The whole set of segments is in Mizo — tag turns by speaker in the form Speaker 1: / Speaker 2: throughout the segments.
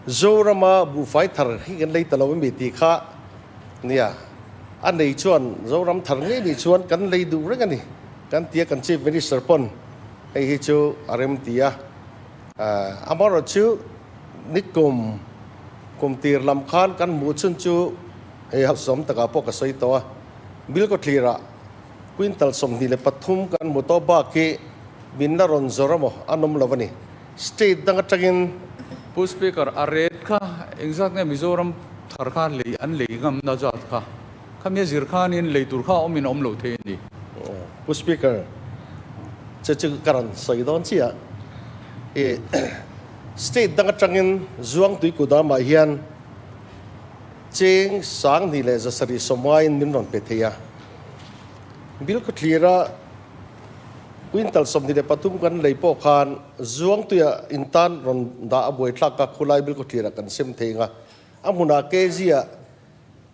Speaker 1: Zorama buhfai thar hi kan lei ta lo emi tih kha nia, a nei chuan Zoram thar ngei nih chuan kan lei duh reng a ni kan ti a, kan Chief Minister pawn hei hi chu a rem ti a. Amaherawhchu nikum kum tir lam khan kan hmuh chhun chu hei hauhsawm takah pawh ka sawi tawh a, Bilkhawthlirah quintal 23 kan hmu tawh bak hi min la rawn zawr a maw a nawm lo a ni. State dang atangin.
Speaker 2: Pu Speaker, a rate kha engzat nge Mizoram thar kha lei an lei ngamna zat kha khami a zir khanin lei tur kha a awmin a awm lo thei a ni.
Speaker 1: Pu Speaker, chu chu ka rawn sawi dawn chiah. I state dang atangin Zuangtui Kudamah hian cheng 2770 min rawn pe thei a. Bill khawthlira Quintal 23 kan lei pawh khan Zuangtuia in tan rawn dah a buaithlak a, khulai bil khawthlirah kan sem thei ang a. A hmunah kg-ah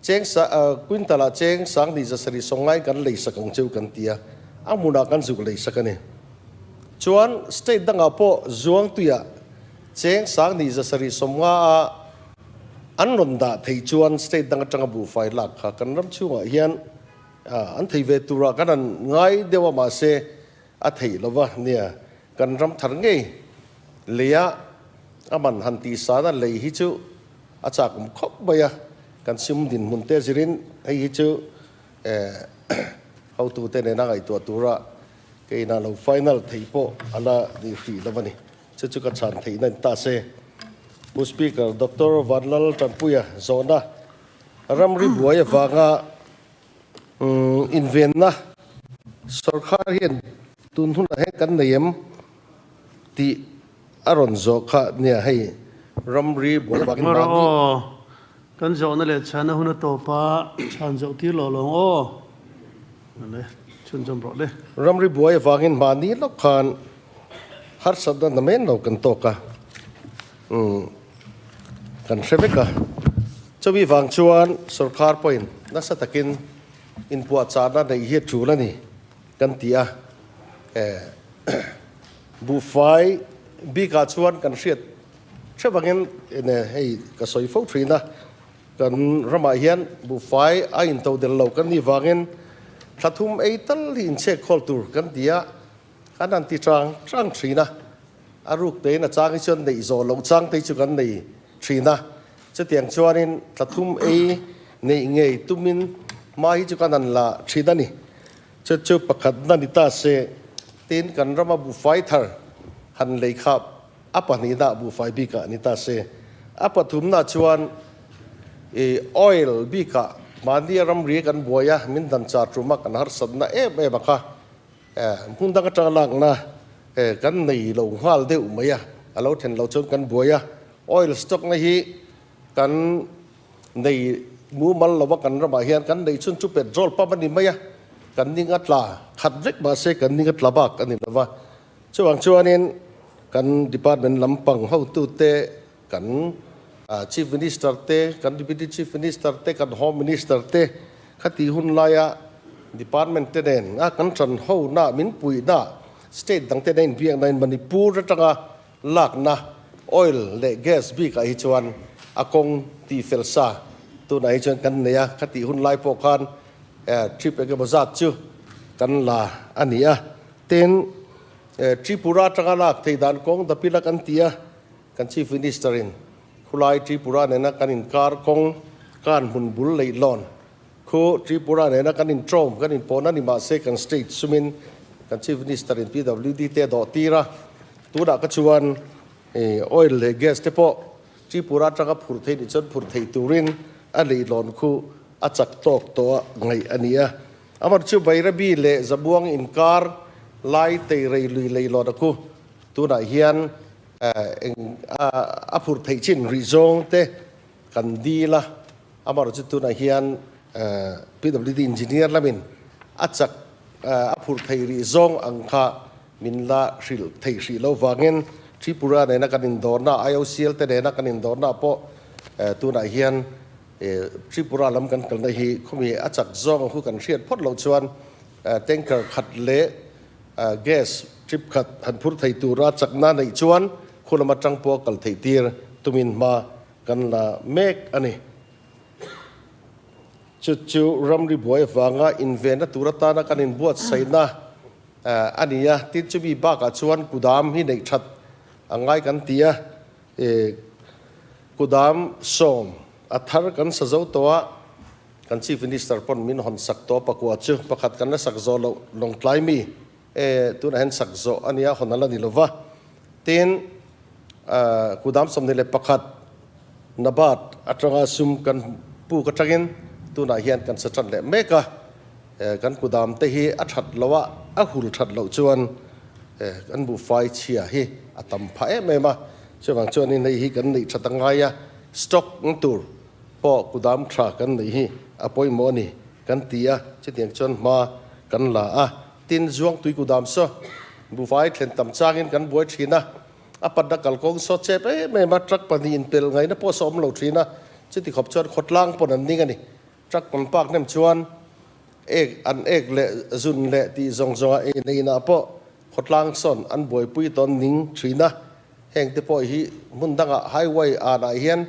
Speaker 1: cheng sa quintal-ah cheng 2770 kan lei sak ang cheu kan ti a, a hmunah kan zuk lei sak a ni. Chuan state dangah pawh Zuangtuia cheng 2750-a an rawn dah thei chuan state dang atanga buhfai lak kha kan ram chhungah hian An thei ve turah kan han ngai deuh a mahse a theih lo va nia, kan ram thar ngei leia a man han tih san a lei hi chu a chak awm khawp mai a, kan sim dinhmun te zirin hei hi chu hotute nena ngaihtuah tura keinah lo final thei pawh a la ni hrih lo a ni. Chu chu ka chhan theihna ni ta se. Pu Speaker Doctor Vanlal Tanpuia zawhna ramri buai avanga Invenna sawrkhar hian tun hunah hian kan nei em tih a rawn zawh kha nia hei ramri buai vangin
Speaker 3: mahni. Aw, kan zawhna leh chhana hun a tawp a, chhan zawh tir lo lawng aw. Le, chhunzawm rawh le.
Speaker 1: Ramri buai avangin mahni lawk khan harsatna namen lo kan tawk a, kan hre vek a. Chumi vang chuan sorkar pawhin nasa takin inpuahchahna neih hi a tul a ni kan ti a. Buhfai bikah chuan kan hriat hrep angin hei ka sawi fo thin a, kan ramah hian buhfai a into del lo kan nih vangin thla thum ei tal hi inchhek khawl tur kan ti a, kan han ti chang chang thin a. A ruk tein a chang hi chuan neih zawh loh chang te hi chu kan nei thin a. Chutiang chuanin thla thum ei neih ngei tumin hma hi chu kan han la thin a ni. Chu chu pakhatna ni ta se, tin kan rama buhfai thar han lei kha a pahnihna buhfai bikah ni ta se. A pathumna chuan i oil bikah mahnia ramri kan buai a, min dan char tuma kan harsatna em em a kha. Hmun dang atanga lakna kan nei lo nghal deuh mai a, a lo then lo chuan kan buai a. Oil stock na hi kan nei mumal lo a, kan ramah hian kan nei chhun chu petrol pump a ni mai a, kan ning a tla khat vek mahse kan ning a tla bak a ni lo va. Chuvang chuanin kan department lampang hotute, kan Chief Minister te, kan Deputy Chief Minister te, kan Home Minister te khati hun laia department te nen a kan tan ho na min puih na state dang te nen inbiakna in Manipur atanga lakna oil leh gas bik ah hi chuan a kawng tih fel sa tunah hi chuan kan nei a, khati hun lai pawh khan trip engemaw zat chu kan la a ni a. Tin, Tripura atanga lak theih dan kawng dapila kan ti a. Kan Chief Minister in khulai Tripura nena kan inkar kawng kan hmun bul leih lawn khu Tripura nena kan intrawm kan inpawhna ni mahse kan state sumin kan Chief Minister in PWD te a dawh tir a, tunah ka chuan oil leh gas te pawh Tripura atanga phurh theih nih chuan phurh theih turin a leih lawn khu a chak tawk tawh a ngaih a ni a. Amar chu Bairabi leh Zabuang inkar lai teirei lui leih lawn a khu tunah hian Eng a phurh theih chin rih zawng te kan dil a, amaherawhchu chu tunah hian PWD engineer lamin a chak a phurh theih rih zawng ang kha min la hrilh theih hrih lo vangin Tripura nena kan indawrna, IOCL te nena kan indawrna pawh tunah hian Tripura lam kan kalna hi khawmi a chak zawng ang khu kan hriat phawt loh chuan tanker khat leh Gas trip khat han phur thei tura chakna neih chuan khu lama tang pawh kal theih tir tumin hma kan la mek a ni. Chu chu ramri buai avanga invenna tur atana kan inbuatsaihna a ni a, tin chumi bakah chuan kudam hi neih that a ngai kan ti a, kudam sawm a thar kan sa zo tawh a, kan Chief Minister pawn min hawn sak tawh a pakua chu pakhat kan la sak zawh loh lawngtlai mi tunah hian sak zawh a nia hawn a la ni lo va, tin kudam 21 Nabat atanga sum kan puk atangin tunah hian kan sa tan leh mek a, kan kudam te hi a that loh a, a hul that loh chuan kan buhfai chhia hi a tam phah em em a, chuvang chuanin hei hi kan neih that a ngai a, stock ng tur pawh kudam tha kan neih hi a pawimawh a ni kan ti a, chutiang chuan hma kan la a, tin zuangtui kudam saw buhfai thlen tam changin kan buai thin a. A patna kalkawng saw chep em em a, truck pahnih inpelh ngaihna pawh saw awm lo thin a, chuti khawp chuan khawtlang pawn an ning a ni. Truck pawn park hnem chuan ek an ek leh zun leh tih zawng zawnga ei neihna pawh khawtlang sawn an buaipui tawn ning thin a, heng te pawh hi hmun dangah highway anah hian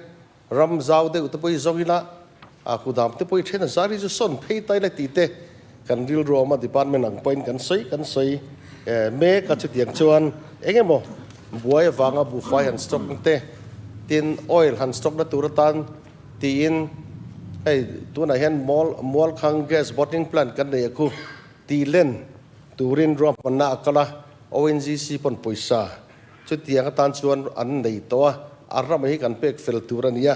Speaker 1: ram zau deuh te pawh hi zawng ila a kudam te pawh hi then a zar hi chu sawn phei tai la tih te kan rilru awm a department ang pawhin kan sawi kan sawi mek a chutiang chuan eng emaw buai avanga buhfai han stock na te tin oil han stock na tur atan tiin hei tunah hian mual mualkhang gas bottling plant kan nei a khu tih len turin ruahmanna a kal a ONGC pawn pawisa Chutiang atan chuan an nei tawh a, a ram hi kan pek fel tur a ni a,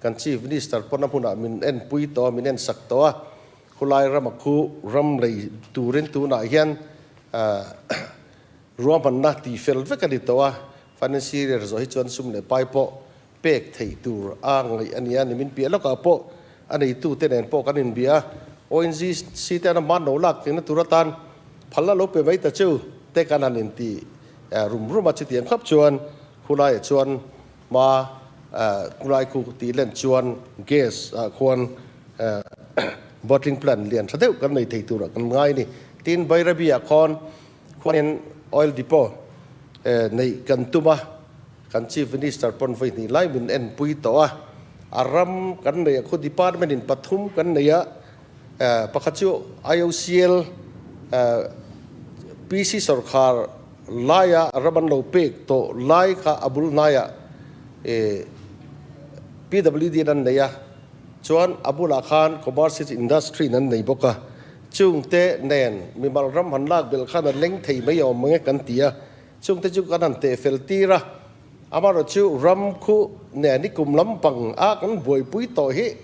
Speaker 1: kan Chief Minister pawn a hmunah min enpui tawh a, min ensak tawh a, khulai rama khu ram lei turin tunah hian ruahmanna tihfel vek a ni tawh a, Financial Year zawh hi chuan sum leh pai pawh pek theih tur a ngaih a ni a, nimin piah lawkah pawh a neitute nen pawh kan inbia a, ONGC te an man lo lak theihna tur atan phal a lo pe mai ta chu te kan han inti rum rum a, chutiang khawp chuan khulaiah chuan hma khulai khu tih len chuan gas ah khuan bottling plant lian tha deuh kan nei thei turah kan ngai a ni. Tin, Bairabi ah khawn khuanin oil depot neih kan tum a. Kan Chief Minister pawn vawi hnih lai min enpui tawh a, a ram kan nei a, khu department in pathum kan nei a, pakhat chu IOCL PC sorkar laia ram an lo pek tawh lai kha a bul hnaiah PWD in an nei a, chuan a bulah khan Commerce Industry in an nei bawk a, chungte nen mimal ram han lak belh khan a leng thei mai awm ang e kan ti a. Chungte chu kan han teh fel tir a, amaherawh chu ram khu nen i kum lampang a kan buaipui tawh hi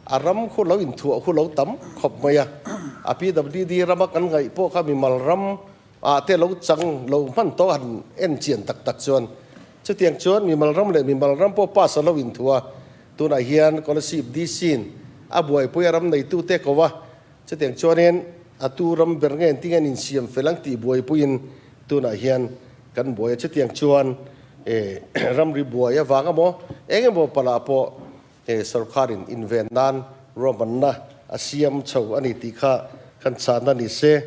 Speaker 1: a ram khu lo inthuah khu lo tam khawp mai a, a PWD rama kan ngaih pawh kha mimal ram ah te lo chang lo hman tawh han en chian tak tak chuan chutiang chuan mimal ram leh mimal ram pawh pass a lo inthuah a, tunah hian Kolasib DC in a buaipui a ram neitute ko a, Chutiang chuanin a tu ram ber nge engtin nge an insiam fel ang tih buaipuiin tunah hian kan buai a. Chutiang chuan ramri buai avang emaw eng emaw palah pawh sorkarin inven nan ruahmanna a siam chho a ni tih kha kan chahna ni se.